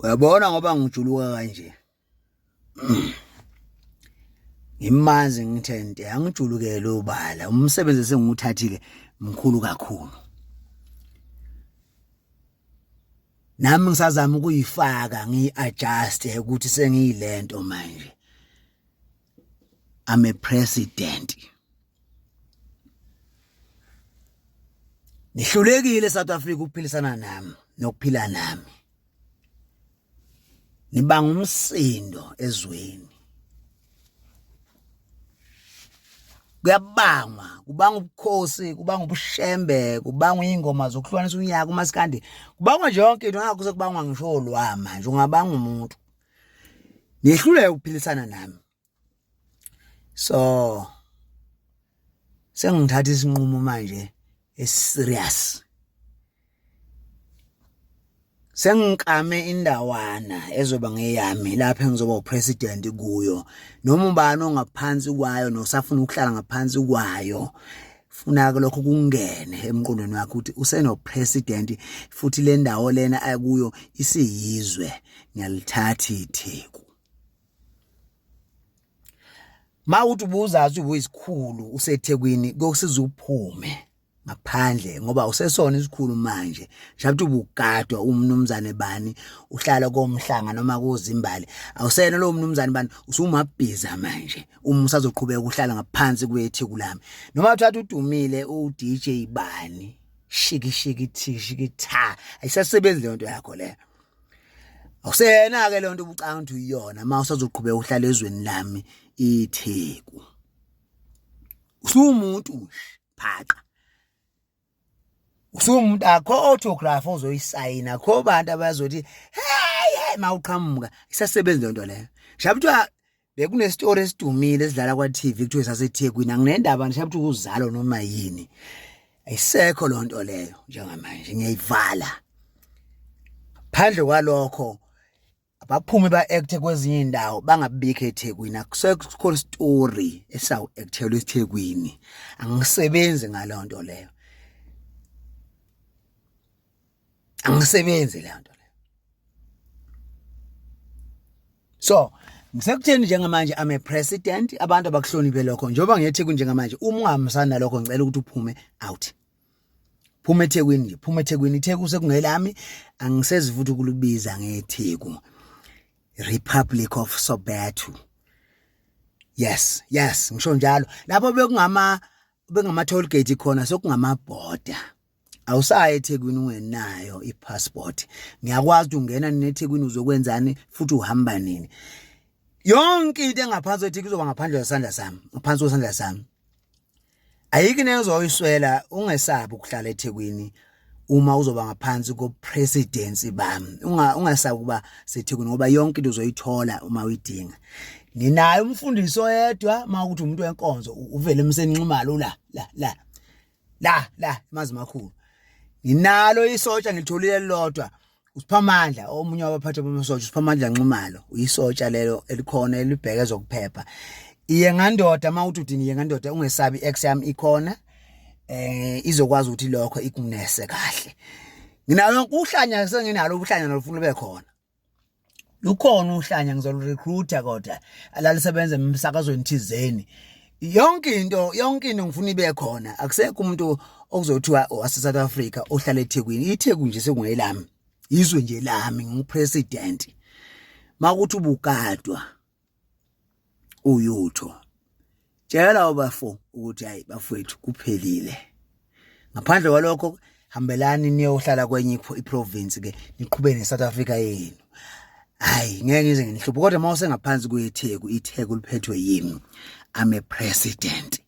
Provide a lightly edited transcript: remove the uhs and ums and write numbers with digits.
Uyabona ngoba ngijuluka kanje. Ngimanzi ngithe nte angijulukele ubala umsebenzi esengiwuthathile mkhulu kakhulu. Nami ngisazama ukuyifaka ngiyi-adjust ukuthi sengiyilento manje. I'm a president. Nihlulekile South Africa ukuphilisana nami nokuphila nami. Nibanga umsindo ezweni. Kuyabangwa, kubanga ubukhosi, kubanga ubushembe, kubangwa ingoma zokuhlukanisa unyaka umaskandi. Kubangwa nje yonke into ngakho sekubangwa ngisho olwa manje ungabanga umuntu. Nihluleke ukuphilisana nami. So sengithatha isinqumo manje eserious. Sengikame indawana ezoba ngeyami lapho engizoba upresident kuyo noma ubani ongaphansi kwayo nosafuna ukuhlala ngaphansi kwayo funa ke lokho kungene emqondweni wakhe ukuthi useno president futhi le ndawo lena akuyo isiyizwe ngiyalithatha iTheku. Mawuthi ubuzazi ubuyisikhulu useThekwini kokusiza uphume ngaphandle ngoba usesona isikhulu manje njengoba ubugadwa umnumzane bani uhlala komhlanga noma kuzimbali awusena lo mnumzane bani usumabhiza manje uma usazoqhubeka uhlala ngaphansi kwetheku lami noma uthatha udumile u DJ bani shiki shiki thi shiki tha ayisasebenzi leyo nto yakho leyo awusena ke leyo nto ubucanga ukuthi uyiyona uma usazoqhubeka uhlala ezweni lami itheku usuwumuntu nje phaqa usuwumuntu akho autograph ozoyisayina akho bantu abazothi hey hey mawuqhamuka isasebenzi leyo nto leyo njengoba kuthiwa bekunestory esidumile esidlala kwa TV kuthiwe saseThekwini anginendaba ngisho ukuthi uzalo noma yini ayisekho loo nto leyo njengamanje ngiyayivala phandle kwalokho abaphume ba-acte kwezinye iy'ndawo bangabikho eThekwini akusekho story esawu-acthelwa eThekwini angisebenzi ngaleyo nto leyo angisebenzi leyo nto leyo so ngisekutheni njengamanje I'm a president abantu abakuhloniphe lokho njengoba ngiyethekwini njengamanje uma ungahambisani nalokho ngicela ukuthi uphume out phuma eThekwini nje phuma eThekwini iTheku sekungelami angisezi futhi ukulubiza ngeTheku Republic of Soweto yes yes ngisho njalo lapho bekungama bekungama toll gate khona sokungama border awusayi eThekwini ungenayo ipassport ngiyakwazi ukuthi ungena nini eThekwini uzokwenzani futhi uhamba nini yonke into engaphansi kweTheku izoba ngaphandle kwesandla sami ngaphansi kwesandla sami ayikho into ozoyiswela ungesabi ukuhlala eThekwini uma uzoba ngaphansi ko-presidency bami ungasabi ukuba seThekwini ngoba yonke into uzoyithola uma uyidinga nginaye umfundisi oyedwa uma ukuthi umuntu wenkonzo uvele emsenxumalo la la la la la emazi makhulu nginalo isotsha ngilitholile lilodwa usiphamandla omunye wabaphathi bamasotsha usiphamandla Nxumalo uyisotsha lelo elikhona elibheke ezokuphepha iye ngandoda uma uthi udini iye ngandoda ungesabi ex yami ikhona eh izokwazi ukuthi lokho ikunese kahle nginayo uhlanya senginalo ubuhlanya nolufuna ube khona lukhona uhlanya ngizolurecruiter kodwa alalisebenza emsakazweni thizeni yonke into yonke into ngifuna ibe khona akusekho umuntu okuzothiwa wase South Africa ohlala eThekwini iTheku nje sekungelami izwe nje lami ngingupresident makuthi ubugadwa uyutho tshela ubafo ukuthi hayi bafowethu kuphelile ngaphandle kwalokho hambelani niyohlala kwenye iprovince ke niqhube neSouth Africa yenu hayi ngeke ngize nginihluphe kodwa uma usengaphansi kweTheku iTheku liphethwe yimi I'm a president.